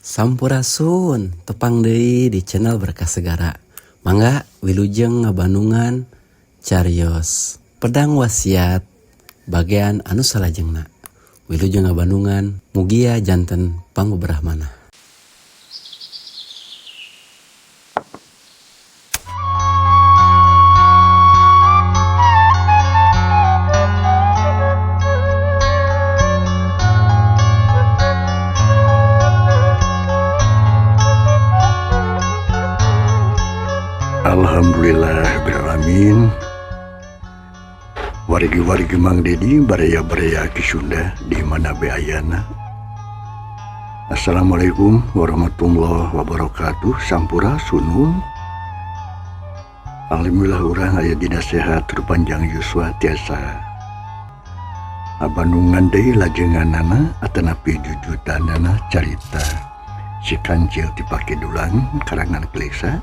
Sampurasun, tepang deui di channel Berkah Segara. Mangga wilujeng ngabandungan carios Pedang Wasiat bagian anu salajengna. Wilujeng ngabandungan mugia janten pangbeberah manah. Alhamdulillah beramin wargi-wargi Mang Dedi baraya-baraya Ki Sunda di mana be ayana. Assalamualaikum warahmatullahi wabarakatuh. Sampurasun. Alhamdulillah urang aya dina sehat terpanjang yuswa tiasa abandungan deui lajenganana atanapi jujutanana carita si kancil dipake dulang karangan Klesa.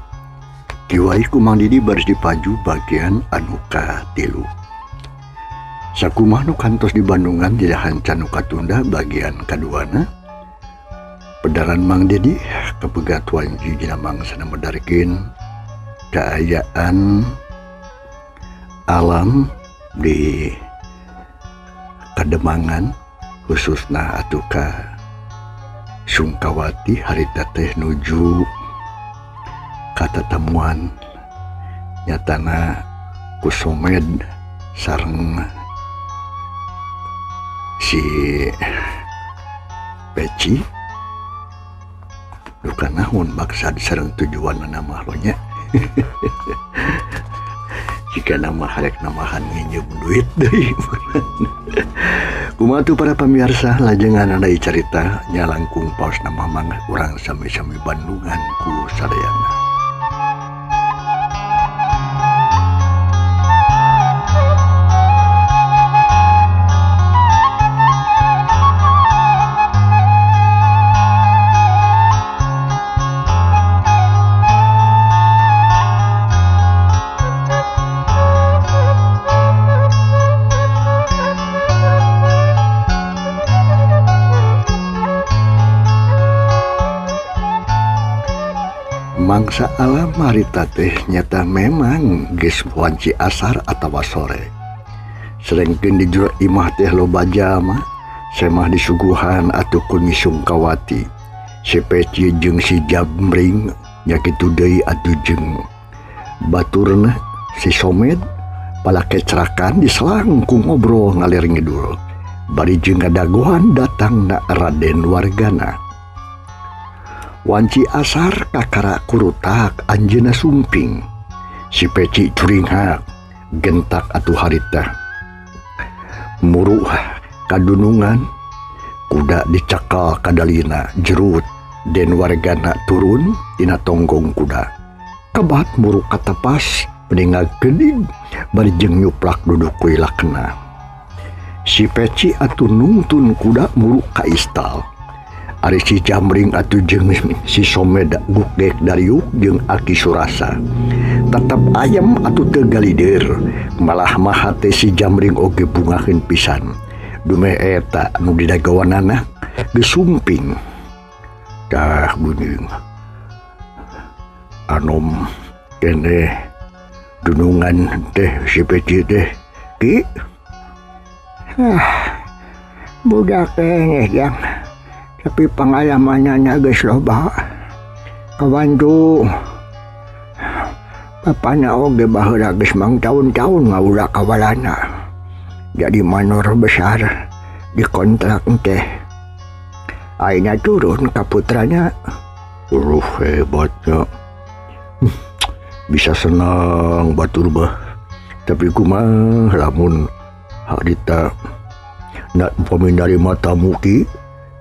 Kiwari ku Mang Didi baris dipaju bagian anu katilu. Sakumaha nu kantos di Bandungan tidak hancan nu katunda bagian kaduana. Pedaran Mang Didi kapegat wanci dina mangsana medarkeun kaayaan alam di Kademangan khususna atuh ka Sungkawati harita teh nuju katatamuan nyatana ku Somed sareng si Peci duka naon maksad sareng tujuan nama lo nya. Jika nama harek namahan nginjem duit deui. Kumaha tuh para pamirsa lajengan deui carita nya langkung paos nama mang urang sami-sami Bandungan ku sadayana. Mangsa alam harita teh nyata memang geus wanci asar atawa sore. Selengkeun di jero imah teh loba jalma, semah disuguhan atuh ku Nyi Sungkawati. Si Peci jeung si Jamring nya kitu deui atuh jeung baturna si Somed palakecrakan diselangkung ngobrol ngalir ngidul. Bari jeung ngadagohan datangna Raden Wargana. Wanci asar kakara kurutak anjeunna sumping. Si Peci curinghak gentak atuh harita. Muruh kadunungan kuda dicakal kadalina jerut den Wargana turun tina tonggong kuda. Kebat muru katapas meninggal geuning bari jeung nyuplak duduk kuilakna. Si Peci atuh nungtun kuda muru ka istal. Ari si Jamring atuh jeung si Somed gugek dariuk jeung Aki Surasa. Tetep ayam atuh teu galider, malah mah hate si Jamring oge bungaheun pisan. Dumeh eta nu didagawanana geus sumping. Tah geuning. Anom keneh dunungan teh si Peci teh ki. Ah, budak keneh jang. Tapi pengalamannya geus loba. Kawantu bapana oge baheula geus mangtaun-taun ngawula kawalana. Jadi manor besar dikontrak teh. Ayeuna turun ka putrana. Hebatnya. Bisa senang batur bah. Tapi kumaha lamun harita nak upami narima tamu ki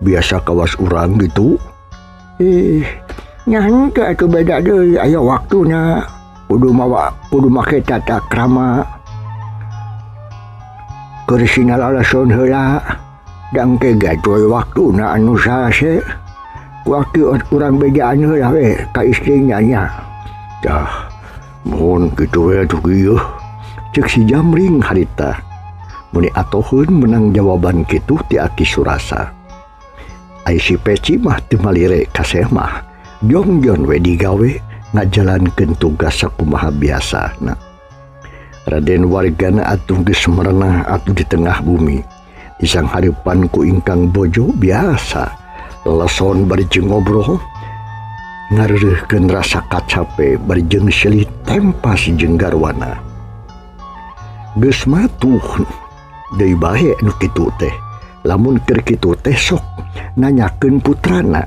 biasa kawas urang gitu. Ih, nya henteu atuh beda deui aya waktuna. Kudu mawa kudu make tata krama. Keur sinalalason heula dangke gajoy waktuna anu sase. Waktu urang bejaan heula we ka istrinya nya. Tah, mohon kitu we atuh kieu. Ceuk si Jamring harita. Meni atoheun menang jawaban kitu ti Aki Surasa. Ai si Peci mah teu malire ka semah. Jongjon we digawe ngajalankeun tugas sakumaha biasana. Raden Wargana atuh geus merenah atuh di tengah bumi. Disanghareupan ku ingkang bojo biasa. Leson bari jeung ngobrol ngareureuhkeun rasa kacape bari jeung silih tempas jeung garwana. Geus matuh deui bae nu kitu teh. Lamun keur kitu teh sok nanyakeun putrana.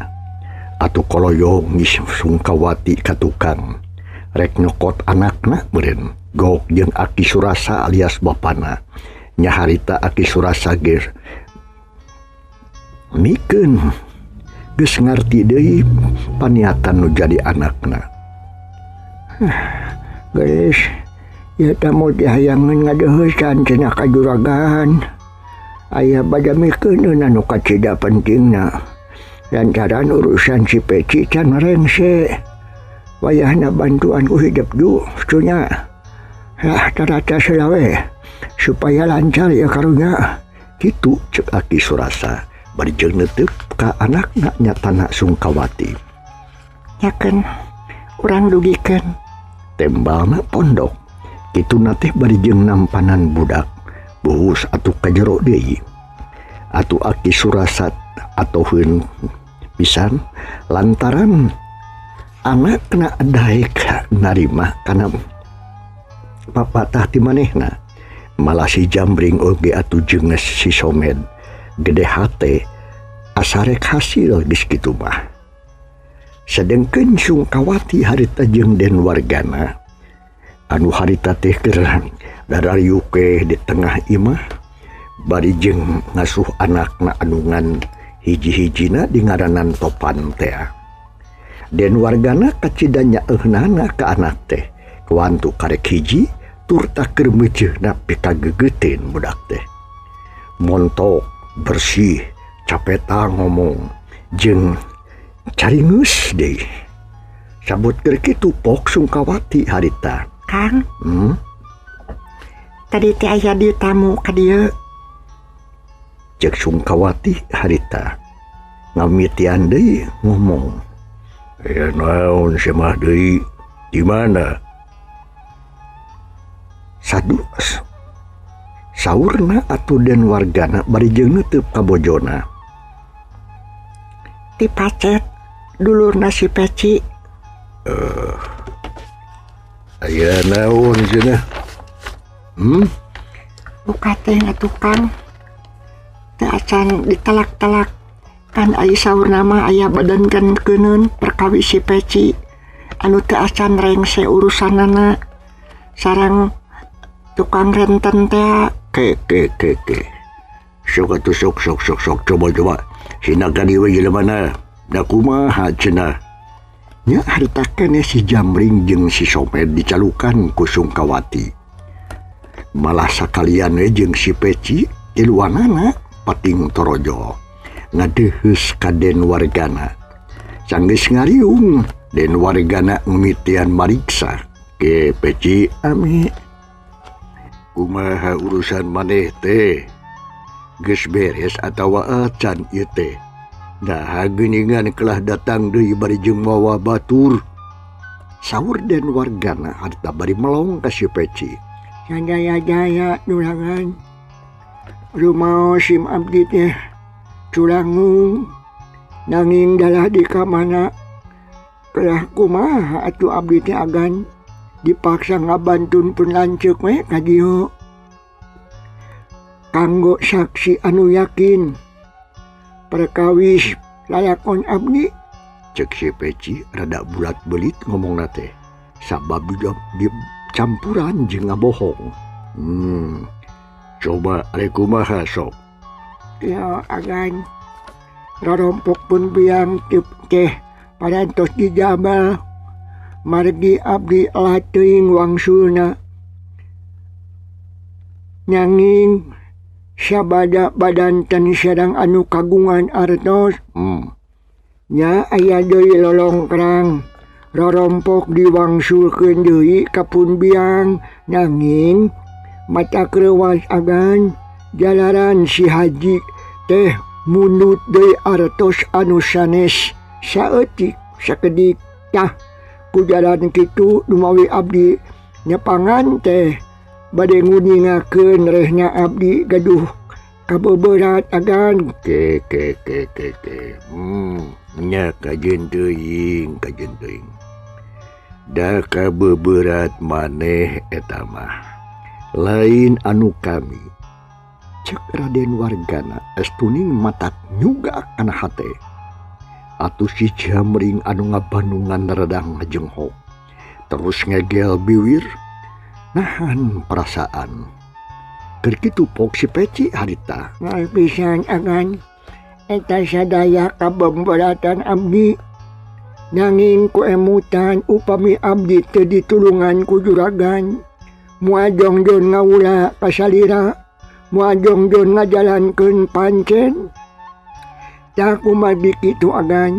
Atuh koloyong geus Sungkawati ka tukang. Rek nyokot anakna meureun. Gok jeung Aki Surasa alias bapana. Nyaharita Aki Surasa ge mikeun geus ngarti deui paniatan nu jadi anakna. Geus ieu teh moal dihayangeun ngadeuheusan cenah ka juragan. Aya bada mikeun anu kacida pentingna. Lantaran urusan si Peci can rengse. Wayahna bantuan ku hidup du nya. Lah tarata selawe supaya lancar ya karunya. Kitu cek Aki Surasa bari jeung neuteuk ka anakna nyatana Sungkawati. Nyakeun urang dugikeun tembalna pondok. Kituna teh bari jeung nampanan budak. Buhus atuh ka jero deui. Atuh Aki Surasa atoheun pisan lantaran anakna daek narima kana papatah ti manehna. Malah si Jambring oge atuh jeung si Somed gede hate asarek hasil geus kitu mah. Sedengkeun Sungkawati harita jeung Den Wargana anu harita teh keur darariuke di tengah imah bari jeung ngasuh anakna anu ngan hiji-hijina di ngaranan Topan teh. Den Wargana kacida nyaeunana ka anak teh kuantu karek hiji turta keur meuceuna pikageugeuteun budak teh. Montok bersih capeta ngomong jeung caringeus deui. Sabut keur kitu pok Sungkawati harita. Kang, tadi teh aya di tamu ka dieu. Cek Sungkawati harita ngamitian deui ngomong. Ya naon semah deui di mana? Sadu saurna atuh Den Wargana bari jeung neuteub ka bojona. Ti pacet dulurna si Peci. Aya naon cenah? Buka teh ngatukang. Teu acan ditelak-telak. Kan aya saurna mah aya badan kan keuneun perkawis si Peci. Anu teu acan rengse urusanana. Sarang tukang renten teh. Ke ke ke ke. Sok atuh sok sok sok sok coba coba. Sina ka dieu jelema mana? Da kumaha cenah? Nya harita keneh si Jambring jeung si Somed dicalukan ku Sungkawati. Malah sakalian we jeung si Peci tiluanana pating torojo. Ngadeuheus ka Den Wargana. Sanggeus ngariung Den Wargana ngmitian mariksa. Ke Peci ami. Kumaha urusan maneh teh? Geus beres atawa acan ieu teh? Nah, geuningan kelah datang deui bari jeung mawa batur. Saur Den Wargana harta bari melong ka si Peci. Jaya-jaya dulangan. Rumaos sim abdi teh culangung. Nanging dalah di kamana kelah kumaha atuh abdi teh agan dipaksa ngabantun pun lanceuk we ka dieu. Kanggo saksi anu yakin perkawis lalakon abdi. Cek si Peci rada bulat belit ngomongna teh sabab dicampuran jeung ngabohong. Coba arek kumaha sok. Ya agan rorompok pun biang teh parantos dijabal margi abdi lateuing wangsulna. Nanging sabada badanten sareng anu kagungan artos. Nya aya deui lolongkrang rorompok diwangsulkeun deui ka pun biang. Nanging mata kreuwas agan jalaran si haji teh Mundut deui artos anu sanes saeutik sakedik tah ku jalan kitu dumawi abdi nyepangan teh bade nguningakeun rehna abdi gaduh kabeberat agan ke ke ke ke ke nya kajeun teuing kajeun teuing da kabeberat maneh eta mah lain anu kami cek Raden Wargana estuning matak nyuga kana hate atuh si Jamring anu ngabandungan redang ngajenghok terus ngegel biwir nahan perasaan keur kitu pok si Peci harita ngal pisan agan eta sadaya kabemberatan abdi nanging ku emutan upami abdi teu ditulungan ku juragan moal jongjon ngawula kasalira moal jongjon ngajalankeun pancen tah kumargi kitu agan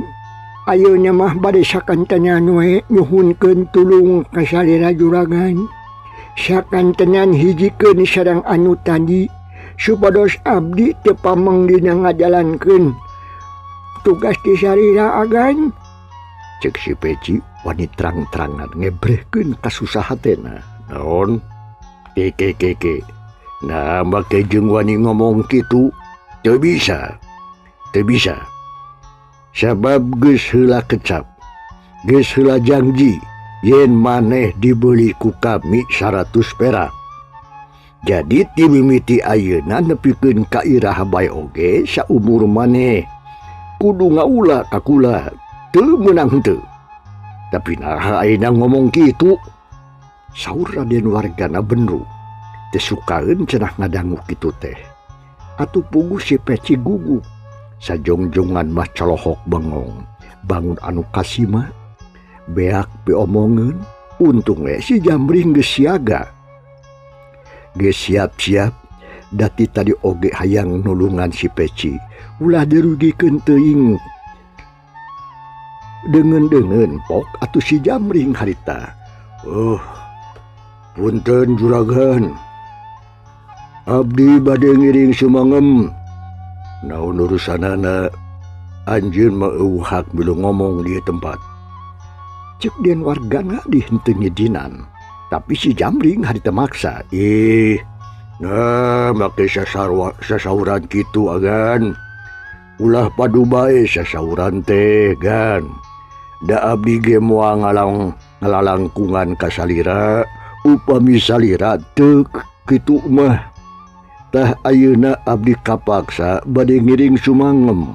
ayeuna mah bade sakantenan we nyuhunkeun tulung kasalira juragan sakantenan hijikeun sareng anu tadi supados abdi teu pameng dina ngajalankeun tugas di salira agan cek si Peci wani terang-terangan ngebrehkeun kasusahatena naon ke ke ke ke nah make jeung wani ngomong kitu teu bisa teu bisa sabab geus heula kecap geus heula janji yen maneh dibeli ku kami 100 perak. Jadi ti mimiti ayeuna nepikeun ka iraha bae oge saumur maneh kudu ngaula ka kula teu meunang henteu. Tapi naha ayeuna ngomong kitu Saur Raden Wargana benru teu sukaeun cenah ngadangu kitu teh. Atuh puguh si Peci gugup sajongjongan mah colohok bengong bangun anu kasima beak piomongeun untung we si Jamring geus siaga geus siap-siap dati tadi oge hayang nulungan si Peci ulah dirugikeun teuing deungeun-deungeun pok atuh si Jamring harita punten juragan abdi bade ngiring sumangem naon urusanana anjeun mah eueuh hak milu ngomong di tempat cek Den Wargana dihenteu ngijinan tapi si Jamring harita maksa nah make sasauran kitu agan ulah padu bae sasauran teh gan da abdi ge moal ngalalangkungan ka salira upami salira teu kitu mah tah ayeuna abdi kapaksa bade ngiring sumangem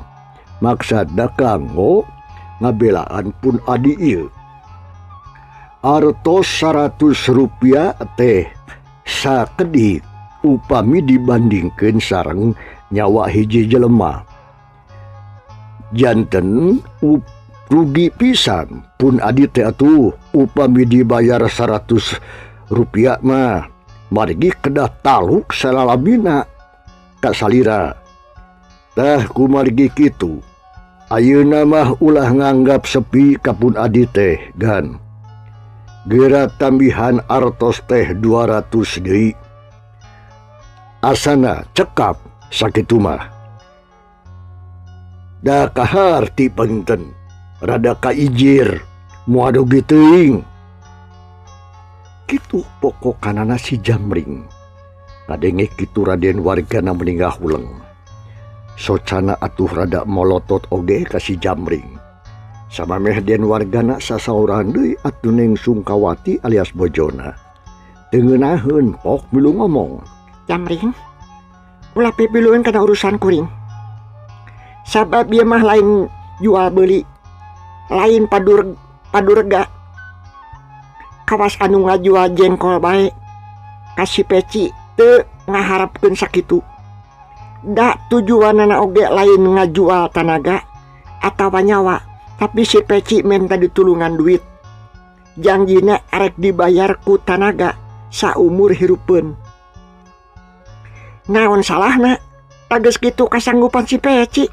maksadna kanggo ngabelaan pun adi ieu artos 100 rupiah teh sakedik upami dibandingkeun sareng nyawa hiji jelema janten rugi pisan pun adi teh atuh upami dibayar 100 rupiah mah margi kedah taluk salalamina ka salira tah kumargi kitu ayeuna mah ulah nganggap sepi ka pun adi teh gan gera tambihan artos teh 200 deui asana cekap sakitu mah da kaharti panginten rada kaijir moal dugi teuing kitu pokokanana si Jamring ngadenge kitu Raden Wargana meningah huleng socana atuh rada molotot oge ka si Jamring samameh Den Wargana sasauran deui atuh Neng Sungkawati alias bojona teu ngeunaheun pok milu ngomong Jamring ulah pipilueun kana urusan kuring sabab ieu mah lain jual beli lain padurga kawas anu ngajual jengkol bae ka si Peci teu ngaharapkeun sakitu da tujuanana oge lain ngajual tanaga atawa nyawa tapi si Peci minta ditulungan duit janjina arek dibayar ku tanaga saumur hirupeun naon salahna tages kitu kasanggupan si Peci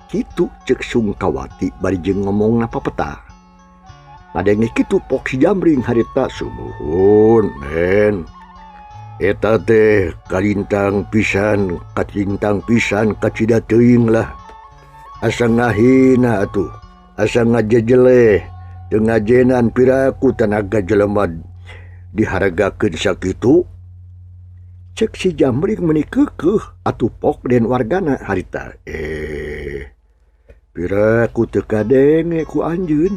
kitu cek Sungkawati bari jeung ngomong napapeta ngadenge kitu pok si Jamring harita sumuhun men Eta teh kalintang pisan, kacintang pisan, kacida teuing lah. Asa ngahina atuh, asa ngajejeleh, teu ngajenan piraku tanaga jelema dihargakeun sakitu. Cek si Jamring meuni keukeuh atuh pok den wargana harita. Piraku teu kadenge ku anjeun.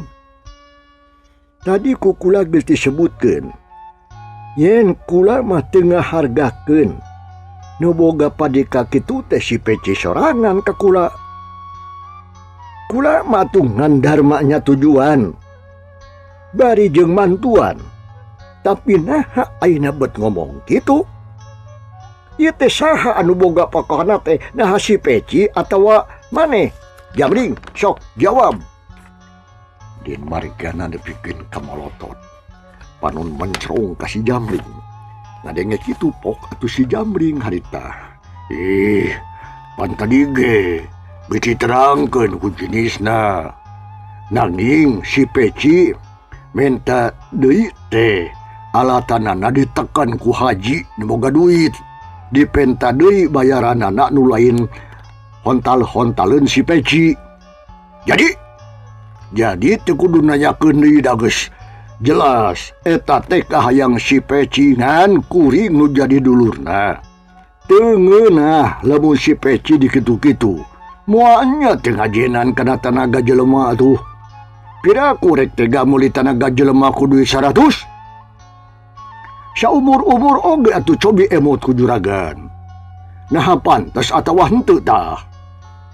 Tadi ku kula geus disebutkeun. Yen kula mah teu ngahargakeun. Nu boga padika kitu teh si Peci sorangan ka kula. Kula mah tuh ngan dharmanya tujuan. Bari jeung mantuan. Tapi naha ayeuna bet ngomong kitu. Ieu teh saha anu boga pakana teh, naha si Peci atawa maneh? Jamring, sok jawab. Den margana nepikeun ka molotot. Panon mencrong ka si Jamring. Ngadenge kitu pok atuh si Jamring harita. Pan tadi ge geus diterangkeun ku jenisna. Nanging si Peci menta deui teh alatanana ditekan ku haji nu boga duit. Dipenta deui bayaranana nu lain hontal-hontaleun si Peci. Jadi teu kudu nanyakeun deui da geus jelas eta teh kahayang si Peci ngan kuring nu jadi dulurna. Teu ngeunah lamun si Peci dikitu-kitu. Moalnya teu ngajenan kana tanaga jelema atuh. Piraku rek tega meuli tanaga jelema ku duit 100? Saumur-umur oge atuh cobi emot ku juragan. Naha pantes atawa henteu tah?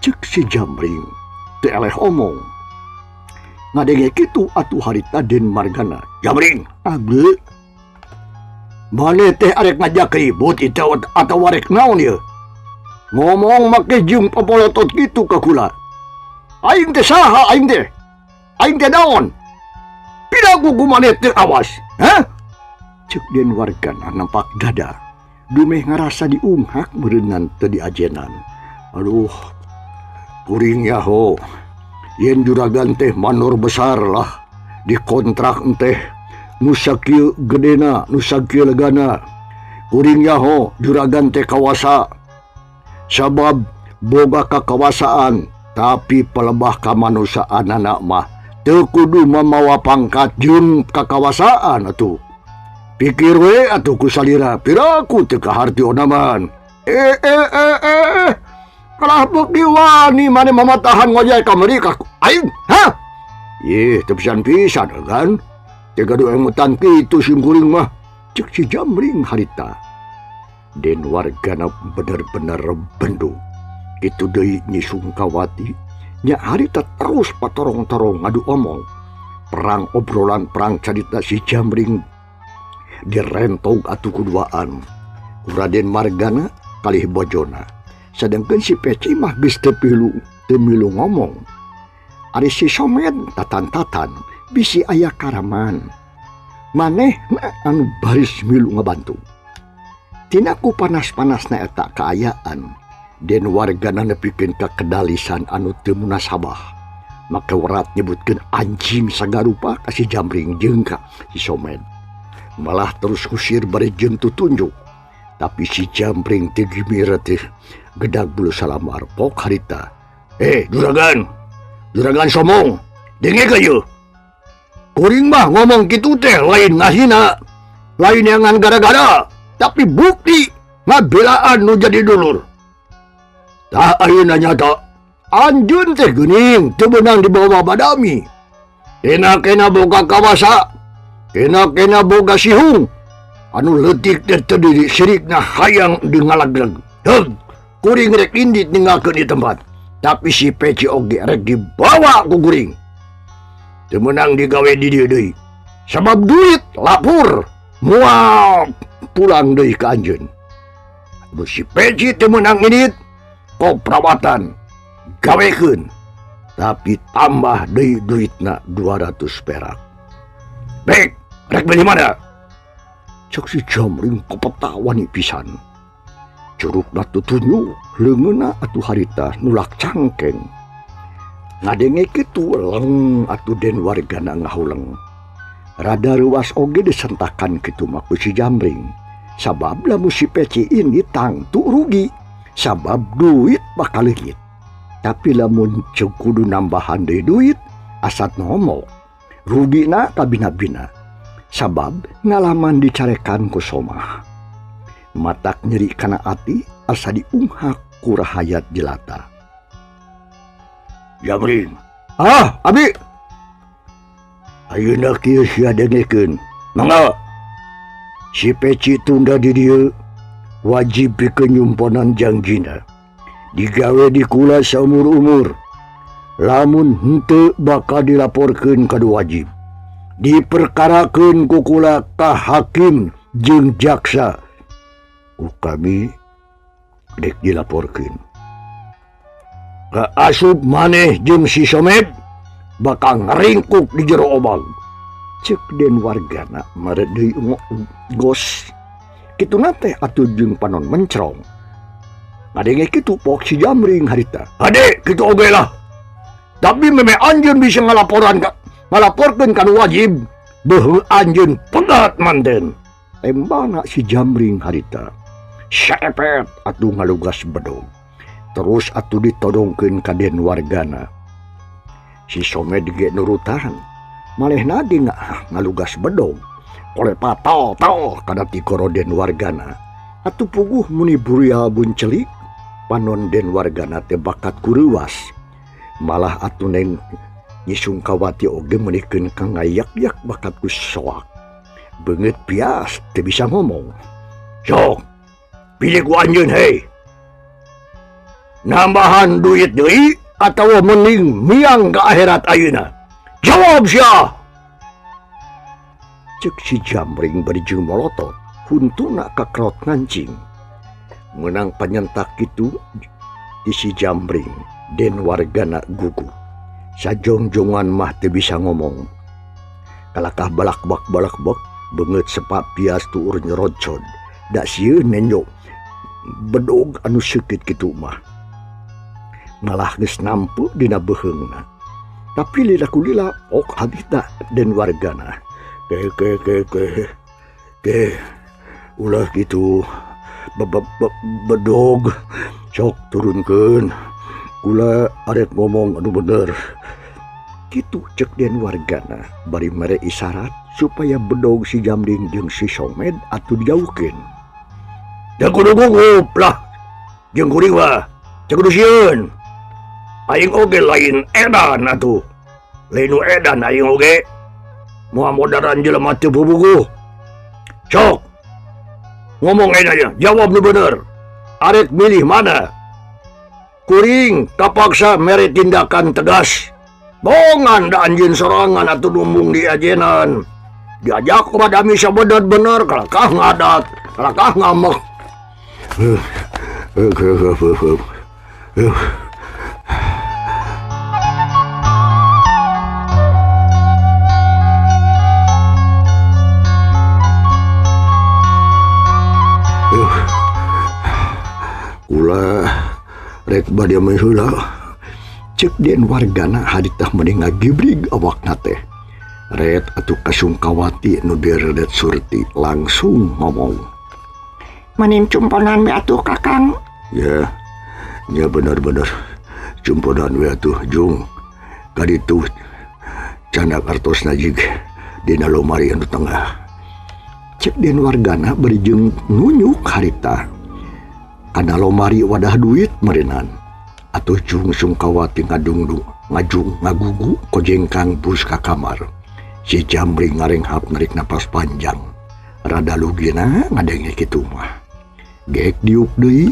Ceuk si Jamring teu eleh omong. Ngadenge kitu atuh harita Den margana. Jamring, abdi. Maneh teh arek ngajak ribut itu atawa rek naon ieu? Ngomong make jeung popolotot kitu ka kula. Aing teh saha aing teh? Aing teh naon? Piraku ku maneh teu awas, hah? Ceuk Den wargana nampak dada. Dumeh ngarasa diunghak meureunnan teu diajenan. Aduh, kuring yaho. Yen juragan teh manor besar lah. Dikontrak teh nu sakieu gedena, nu sakieu legana. Kuring yaho juragan teh kawasa. Sabab boga kakawasaan, tapi pelebah kamanusaanana mah teu kudu mamawa pangkat jeung kakawasaan atuh. Pikir we atuh ku salira, piraku teu kaharti onaman. Kalah beuki wani mane mamatahan ngojay ka mereka aing, ha? Ih, teu pisan-pisan kan? Teu gaduh emutan kitu simkuring mah. Ceuk si Jamring harita. Den wargana bener-bener bendu. Kitu deui Nyi Sungkawati nya harita terus patorong-torong ngadu omong. Perang obrolan perang carita si Jamring direntog atuh kuduaan. Ku Raden Margana kalih bojona. Sedangkan si Peci mah geus teu milu ngomong. Ari si Somed tatan-tatan bisi aya karaman. Maneh anu baris milu ngabantu. Tina ku panas-panasna eta kaayaan, den wargana nepikeun ka kedalisan anu teu munasabah. Maka werat nyebutkeun anjing sagarupa ka si Jamring jeung ka si Somed. Malah terus kusir bari jeung tutunjuk. Tapi si Jamring teu gimira teh gedag bulu salamar pok harita. Juragan. Juragan somong. Denge ka ieu. Kuring mah ngomong kitu teh lain ngahina, lain yang gara-gara, tapi bukti ngabelaan nu jadi dulur. Tah ayeuna nyata anjeun teh geuning teu beunang dibawa badami. Kena-kena boga kawasa, kena-kena boga sihung. Anu leutik teh teu disirikna hayang di ngalagleg. Heug, kuring rek indit ninggalkeun di tempat. Tapi si Peci oge rek dibawa ku kuring. Teu meunang digawe di dieu deui. Sabab duit lapur moal pulang deui ka anjeun. Aduh, si Peci teu meunang indit kok perawatan gawekeun. Tapi tambah deui duitna 200 perak. Bek, rek beli mana? Cek si Jamring kepetawani pisan. Curugna tutunyu, leungeunna atuh harita nulak cangkeng. Ngadenge kitu leng atuh den wargana ngahuleng. Rada ruas oge disentakan kitu mah ku si Jamring. Sabab lamun si Peci ini tangtu rugi, sabab duit bakal leungit. Tapi lamun ceuk kudu nambahan deui duit, asat ngomong rugina kabina-bina. Sabab ngalaman dicarekan ku Somah. Matak nyeri kana ati asa diunghak ku rahayat jelata. Jamring, ah abi, ayeuna kieu sia dengekeun. Mangga. Si Peci tunda di dieu wajib pikeun nyumponan jangjina. Digawe di kula saumur-umur. Lamun henteu bakal dilaporkeun ka wajib. Diperkarakeun ku kula ka hakim jeung jaksa. Ku kami dek dilaporkeun. Ka asup maneh jeung si Somed bakal ngaringkuk di jero obang. Cek den wargana mere deui gos. Kituna teh atuh jeung panon mencrong. Ngadenge kitu pok si Jamring harita. Hade kitu oge lah. Tapi meme anjeun bisa ngalaporan ka ngalaporkeun ka nu wajib. Beuh anjeun pegat manten. Tembana si Jamring harita. Saepet atuh ngalugas bedog. Terus atuh ditodongkeun ka den wargana. Si Somed ge nurutan. Malehna ge ngalugas bedog. Oleh patal tal kana tikoro den wargana. Atuh puguh muni burial buncelik. Panon den wargana teh bakat kureuwas. Malah atuh neng Nyi Sungkawati oge meunikeun ka ngayak-yak bakat ku soak. Beungeut pias teu bisa ngomong. Sok, pilih ku anjeun hei. Nambahan duit deui atawa mending miang ka akhirat ayeuna. Jawab sia. Cek si Jamring bari jeung molotot, huntuna kakrot ngancing. Menang panyentak kitu di si Jamring den wargana gugup. Sajongjongan mah teu bisa ngomong. Kalakah balakbak-balakbak beungeut sepak pias tuur nyerocod. Da sieun nenjo bedog anu seukit kitu mah. Malah geus nampu dina beuheungna. Tapi lila kulila ok habita den wargana. Ke ke ke ke ke ulah kitu bedog sok turunkeun. Kula arek ngomong anu bener. Kitu cek den wargana bari mere isyarat supaya bedog si Jamring jeung si Somed atuh dijauhkeun. Da kudu gugup lah jeung kuring mah teu kudu sieun. Aing oge lain edan atuh. Lain nu edan aing oge. Moal modaran jelema teu puguh. Sok ngomong aja, jawab nu bener. Arek milih mana? Kuring kapaksa mere tindakan tegas. Bongan da anjeun sorangan atuh numbung di ajenan. Diajak kepada misa bener-bener kalakah ngadat, kalakah ngamek. Kula rek bade mah heula. Cek den wargana haritah meni ngagibrig awakna teh. Ret atuh ka Sungkawati nu diredet Surti langsung ngomong. Manin cumponan we atuh Kakang. Ya, ya bener-bener cumponan we atuh Jung. Kaditu candak artosna jig dina lomari anu tengah. Cek den wargana bari jeung nunyuk harita. Kana lomari wadah duit merenan. Atuh Jung Sungkawati ngadungdung ngajung ngagugu kojengkang bus ka kamar. Si Jamring ngarenghap narik napas panjang. Rada lugina ngadenge kitu mah. Geek diuk deui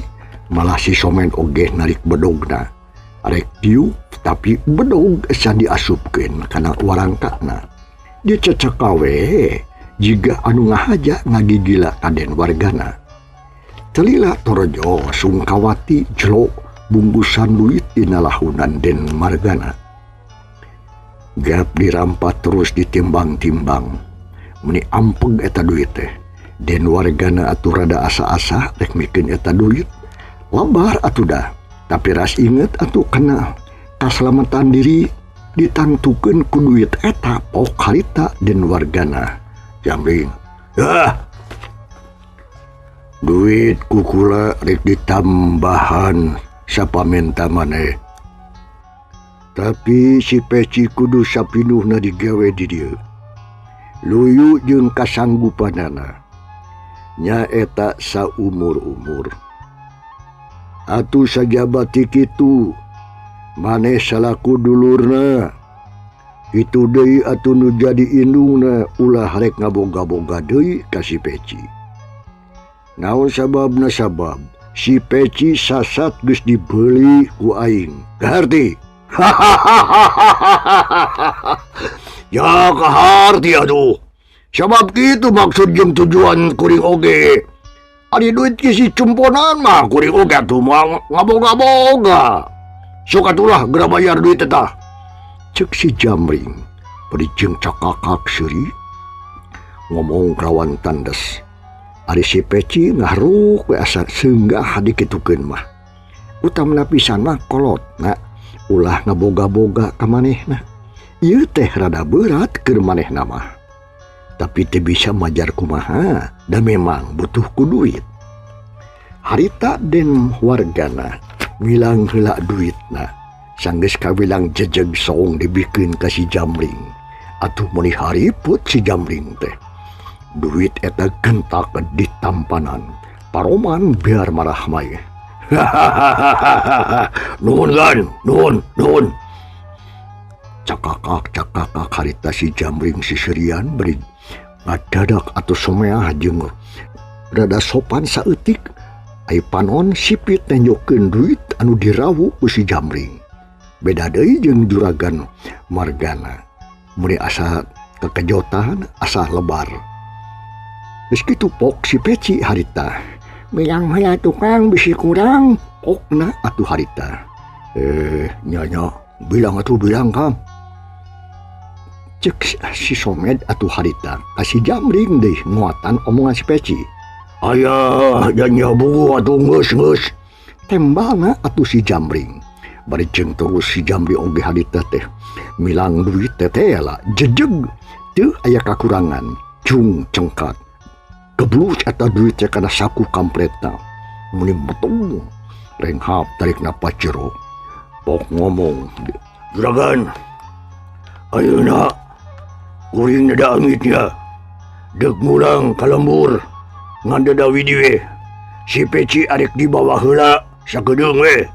malah si Somen oge narik bedogna. Arek diuk tapi bedog can diasupkeun kana warangkana. Dicecek we jiga anu ngahaja ngagigila ka den wargana. Telila torojo Sungkawati jelo bungkusan duit dina lahunan den margana. Gap dirampat terus ditimbang-timbang. Meni ampeg eta duit teh. Den wargana atuh rada asa-asa rek mikeun eta duit. Lebar atuh dah. Tapi ras inget atuh kena kaselamatan diri ditangtukeun ku duit eta pok harita den wargana. Jamring. Ah. Duit kukula rek ditambahan sapamenta maneh. Tapi si Peci kudu sapinuhna digawe di dieu. Luyu jeung kasanggupanana. Nyaeta saumur-umur. Atuh sajabati kitu maneh salaku dulurna. Itu deui atuh nu jadi indungna ulah rek ngaboga-boga deui ka si Peci. Naon sababna sabab si Peci sasat geus dibeuli ku aing. Kaharti. Ya kaharti atuh. Sabab kitu maksud jeung tujuan kuring oge. Ari duit kisi cumponan mah kuring oge atuh moal ngaboga-boga. Sok atulah geura bayar duit eta. Cek si Jamring bari jeung cakakak seuri ngomong rawan tandes. Ari si Peci ngahruk we asa seunggah dikitukeun mah. Utamna pisan mah kolotna ulah ngaboga-boga ka manehna. Ieu teh rada berat keur manehna mah. Tapi teu bisa majar kumaha da memang butuh ku duit. Harita den wargana milang heula duitna. Sanggeus kawilang jejeg soong dibikeun ka si Jamring. Atuh meuni hariput si Jamring teh. Duit eta gentak di tampanan. Paroman biar marah mai. Nuhun gan, nuhun, nuhun. Cakakak cakakak harita si Jamring sisirian beri ngadadak atau someah jeung rada sopan saeutik. Ai panon sipit nenjokeun duit anu dirawu ku si Jamring. Beda deui jeung juragan Margana. Meuni asa kekejotan, asa lebar. Geus kitu pok si Peci harita. Bilang heula tukang bisi kurang. Pokna atuh harita. Nya bilang atuh bilang Kang. Cek si Somed atuh harita. Ka si Jamring deui nguatan omongan si Peci. Ayah, nya buku atuh geus geus. Tembalna atuh si Jamring. Bari jeung terus si Jamring oge harita teh milang duit teh lah jejeg teu aya kakurangan cung cengkat. Geblus eta duit teh kana saku kampretna. Muni metung renghap tarik napas jero. Pok ngomong, juragan, ayeuna kuring dada angitnya. Deuk mulang ka lembur ngan dada widi we. Si Peci arek dibawa heula sakedeung we.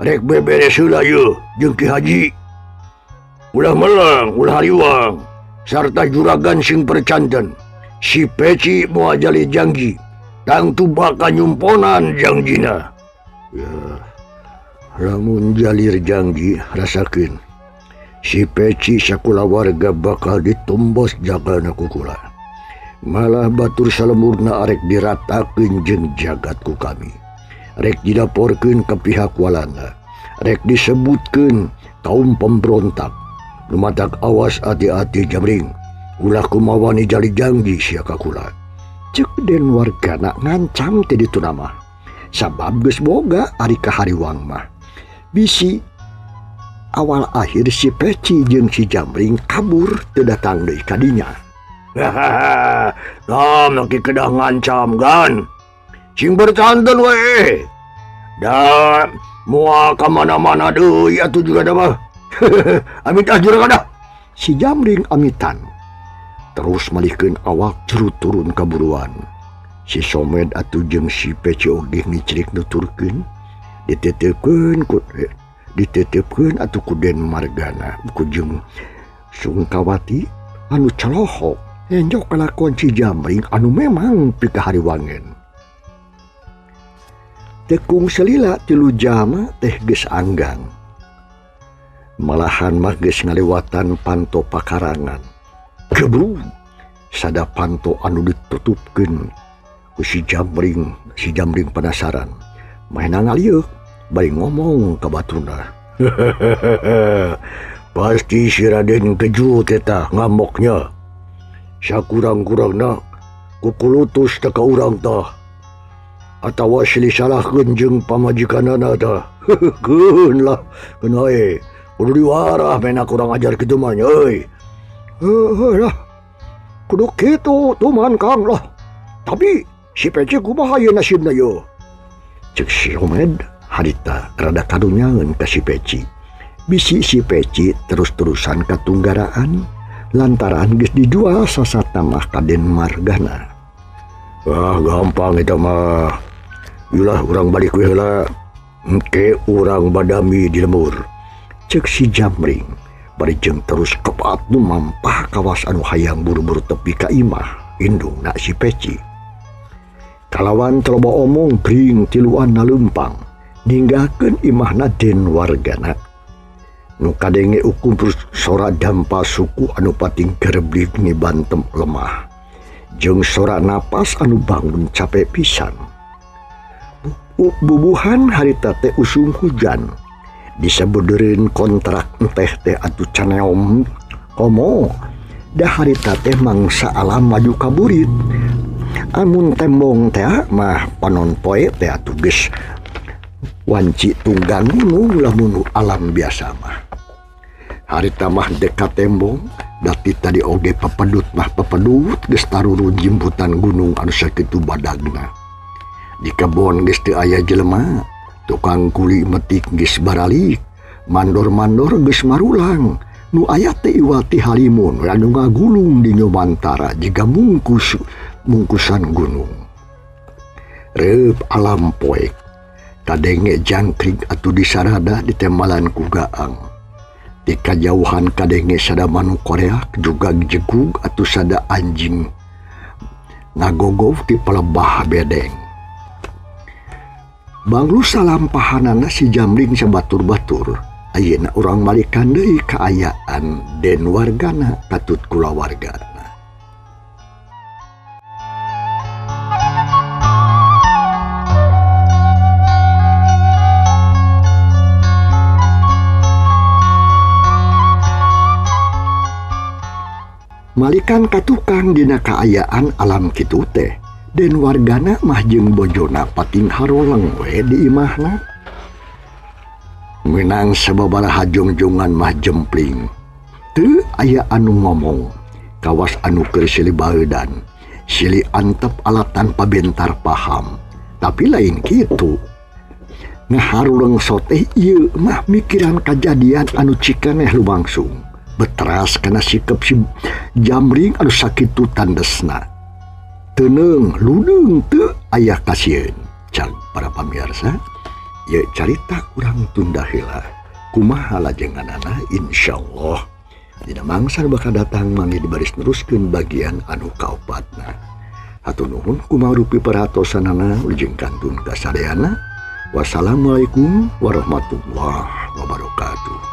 Rek beberes heula ieu jeung Ki Haji. Ulah melang, ulah hariwang sarta juragan sing percanten. Si Peci moal jali janji, tangtu bakal nyumponan jangjina. Ya, lamun jalir janji rasakeun. Si Peci sakulawarga bakal ditumbos jagana kukula. Malah batur salemurna arek diratakeun jeung jagat ku kami. Rek dilaporkeun ke pihak Walanda. Rek disebutkeun kaum pemberontak. Lumatak awas hati-hati Jamring. Ulah kumawani jali janji sia kakula. Cek den wargana ngancam teh ditu nama. Sabab geus boga ari kahariwang mah. Bisi awal akhir si Peci jeung si Jamring kabur teu datang deui ka dinya. Nah, maki kedah ngancam gan. Sing bercanten we. Da moal ka mana-mana deui atuh juga da mah. Amit ah juragan dah. Si Jamring amitan. Terus malihkeun awak juru turun kaburuan. Si Somed atuh jeung si Peci oge ngicrik nuturkeun, ditetepkeun ku ditetepkeun atuh ku Den Margana ku jeung Sungkawati anu celohok enjok kalakon si Jamring anu memang pikahariwangen. Tekung selila tilu jama teh geus anggang. Malahan mah geus ngaliwatan panto pakarangan. Gebru sada panto anu ditutupkeun ku si Jamring penasaran. Mainan ngalieuk bari ngomong ka baturna. Pasti si Raden keju teta ngamoknya. Sakurang-kurangna kukulutus teh ka urang tah. Atawa silih salahkeun jeung pamajikanana tah. Keun lah, keun wae. Kudu diwarah mena kurang ajar kitu mah nya euy. Heuh lah. Kudu kitu tuman Kang lah. Tapi Si Peci kumaha ieu nasibna yo? Cek si Somed harita rada karunyaeun ka si Peci. Bisi si Peci terus-terusan katunggaraan lantaran geus dijual sasatna mah ka Denmargana. Wah, gampang eta mah. Yulah urang balik we heula. Engke urang badami di lembur. Cek si Jamring bari jeung terus kepat nu mampah kawas anu hayang buru-buru tepi ka imah indungna si Peci. Kalawan teloba omong bring tiluan nalempang ninggalkeun imahna den wargana. Nu kadenge ukum sora dampa suku anu pating gereblig nibantem lemah. Jeung sora napas anu bangun capek pisan. Bubuhan harita teh usum hujan. Disebeudeun kontrak teh teh atuh caneom komo. Da harita teh mangsa alam maju kaburit. Amun tembong teh mah panon poe teh atuh geus wanci tunggang gunung lamun alam biasa mah. Harita mah dekat tembong dati tadi oge pepedut mah pepedut geus tarurun jimputan gunung anu sakitu badagna. Di kebon geus teu aya jelema, tukang kuli metik geus baralik, mandor-mandor geus marulang. Nu aya teh iwati halimun anu ngagulung di nyomantara jiga mungkusan gunung. Reup alam poek kadenge jangkrik atuh disarada ditembalan ku gaang. Di kajauhan kadenge sada manuk koreak juga jegug atuh sada anjing ngagogov di pelebah bedeng. Banglu salampahanana si Jamring sabatur-batur. Ayeuna urang malikan deui kaayaan den wargana katut kulawargana. Malikan katukang dina kaayaan alam kitu teh, den wargana mah jeung bojona pating haroleng we di imahna. Menang sababaraha jongjongan mah jempling. Teu aya anu ngomong, kawas anu keur silih baeudan, silih antep alat tanpa bentar paham. Tapi lain kitu. Ngaharuleng soteh ieu mah mikiran kajadian anu cikeneh lumangsung. Beteras kana sikep si Jamring anu sakitu tandesna. Teuneung ludeung teu aya kasieun. Cang para pamirsa, ya carita urang tunda heula. Kumaha lajenganana insyaallah dina mangsa bakal datang manggi dibaris neruskeun bagian anu kaopatna. Hatur nuhun kumarupi perhatosanana wilujeng kantun kasadayana. Wassalamualaikum warahmatullahi wabarakatuh.